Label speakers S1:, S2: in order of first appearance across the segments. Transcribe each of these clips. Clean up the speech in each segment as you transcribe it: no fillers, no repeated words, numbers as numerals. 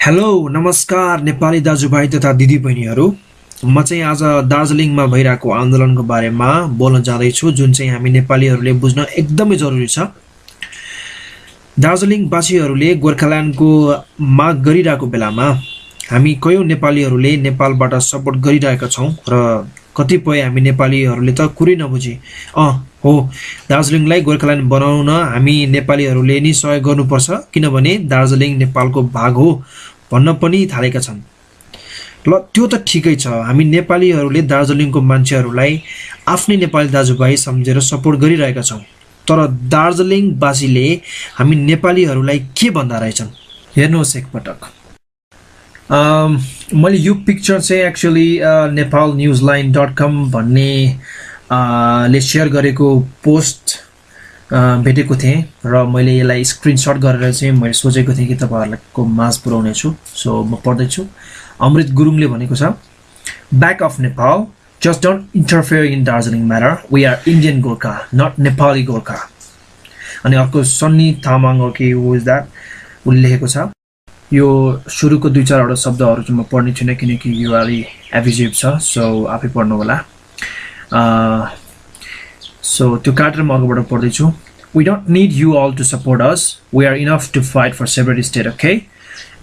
S1: Hello नमस्कार नेपाली दाजुभाइ तथा दिदीबहिनीहरू। म चाहिँ आज दार्जिलिङमा भइरहेको आन्दोलनको बारेमा बोल्न जाँदैछु, जुन चाहिँ हामी नेपालीहरूले बुझ्न एकदमै जरुरी छ। दार्जिलिङवासीहरूले गोर्खाल्यान्डको माग गरिरहेको बेलामा हामी कयौं नेपालीहरूले नेपालबाट सपोर्ट गरिरहेका छौं र कतिपय हामी नेपालीहरूले त कुरै नबुझी हो दार्जिलिङलाई गोर्खाल्यान्ड बनाउन हामी नेपालीहरूले नि सहयोग गर्नुपर्छ, किनभने दार्जिलिङ नेपालको भाग हो भन्न पनि थालेका छन्। ल त्यो त ठिकै छ, हामी नेपालीहरूले दार्जिलिङको मान्छेहरूलाई आफ्नै नेपाली दाजुभाइ सम्झेर सपोर्ट गरिरहेका छौं। तर दार्जिलिङवासीले हामी नेपालीहरूलाई के भन्दा रहेछन् हेर्नुहोस् एकपटक। मैले यो पिक्चर चाहिँ एक्चुअली nepalnewsline.com भन्ने ले सेयर गरेको पोस्ट भेटेको थिएँ र मैले यसलाई स्क्रिनशट गरेर चाहिँ मैले सोचेको थिएँ कि तपाईहरुको माझ पुर्याउने छु। सो म पढ्दैछु। अमृत गुरुङले भनेको छ, back of Nepal, just don't interfere in Darjeeling matter. We are Indian Gorkha, not Nepali Gorkha. अनि अर्को सन्नी तामाङ हो कि who is that, उले लेखेको छ। यो सुरुको दुई चारवटा शब्दहरु चाहिँ म पढ्ने छैन किनकि यो अलि एभिजिभ छ, सो आफै पढ्नु होला। सो त्यो काटेर म अगाडिबाट पढ्दैछु। We don't need you all to support us. We are enough to fight for separate state, okay?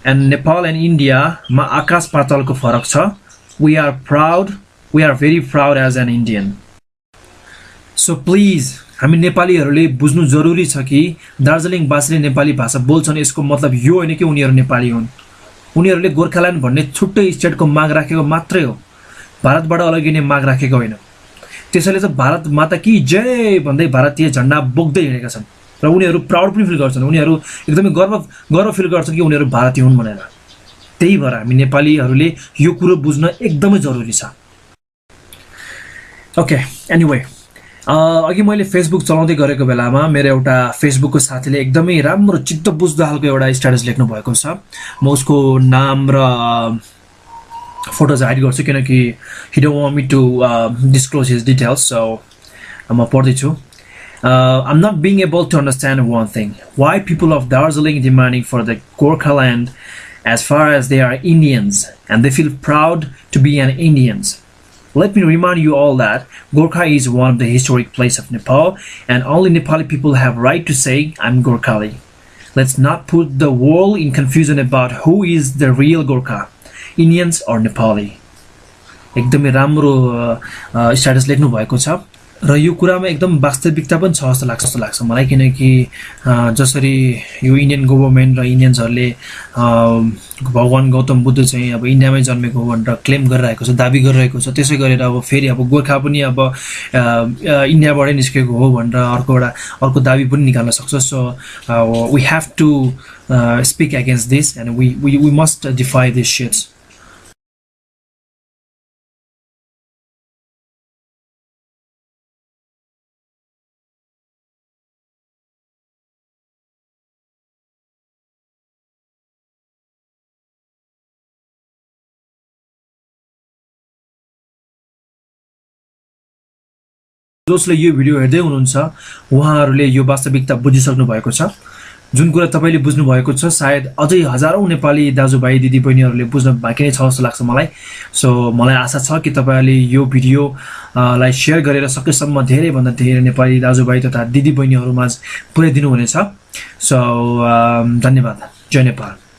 S1: And Nepal and India मा आकाश पातालको फरक छ। We are proud. We are very proud as an Indian. So please, हामी नेपालीहरूले बुझ्नु जरुरी छ कि दार्जिलिङवासीले नेपाली भाषा बोल्छन् यसको मतलब यो होइन कि उनीहरू नेपाली हुन्। उनीहरूले गोर्खाल्यान्ड भन्ने छुट्टै स्टेटको माग राखेको मात्रै हो, भारतबाट अलगिने माग राखेको होइन। त्यसैले त भारत माता की जय भन्दै भारतीय झण्डा बोक्दै हिँडेका छन् र उनीहरू प्राउड पनि फिल गर्छन्। उनीहरू एकदमै गर्व फिल गर्छन् कि उनीहरू भारतीय हुन् भनेर। त्यही भएर हामी नेपालीहरूले यो कुरो बुझ्न एकदमै जरुरी छ। ओके, एनीवे, अघि मैले फेसबुक चलाउँदै गरेको बेलामा मेरो एउटा फेसबुकको साथीले एकदमै राम्रो चित्त बुझ्दो खालको एउटा स्ट्याटस लेख्नु भएको छ। म उसको नाम र फोटोज हाइड गर्छु किनकि he don't want me to disclose his details, so म पढ्दैछु। I'm not being able to understand one thing. Why people of Darjeeling demanding for the Gorkhaland as far as they are Indians and they feel proud to be an Indians. Let me remind you all that Gorkha is one of the historic place of Nepal and only Nepali people have right to say I'm Gorkhali. Let's not put the world in confusion about who is the real Gorkha, Indians or Nepali. एकदमै राम्रो status लेख्नु भएको छ र यो कुरामा एकदम वास्तविकता पनि छ जस्तो लाग्छ मलाई, किनकि जसरी यो इन्डियन गभर्नमेन्ट र इन्डियन्सहरूले भगवान गौतम बुद्ध चाहिँ अब इन्डियामै जन्मेको हो भनेर क्लेम गरिरहेको छ, दाबी गरिरहेको छ, त्यसै गरेर अब फेरि अब गोर्खा पनि अब इन्डियाबाटै निस्केको हो भनेर अर्को दाबी पनि निकाल्न सक्छ। So we have to speak against this and we must defy this shits. जसले यो भिडियो हेर्दै हुनुहुन्छ उहाँहरूले यो वास्तविकता बुझिसक्नु भएको छ। जुन कुरा तपाईले बुझ्नु भएको छ सायद अझै हजारौं नेपाली दाजुभाइ दिदीबहिनीहरूले बुझ्न बाँकी नै छ जस्तो लाग्छ मलाई। सो मलाई आशा छ कि तपाईहरुले यो भिडियो लाई शेयर गरेर सकेसम्म धेरै भन्दा धेरै नेपाली दाजुभाइ तथा दिदीबहिनीहरुमा पुर्याइदिनु हुनेछ। सो धन्यवाद। जय नेपाल।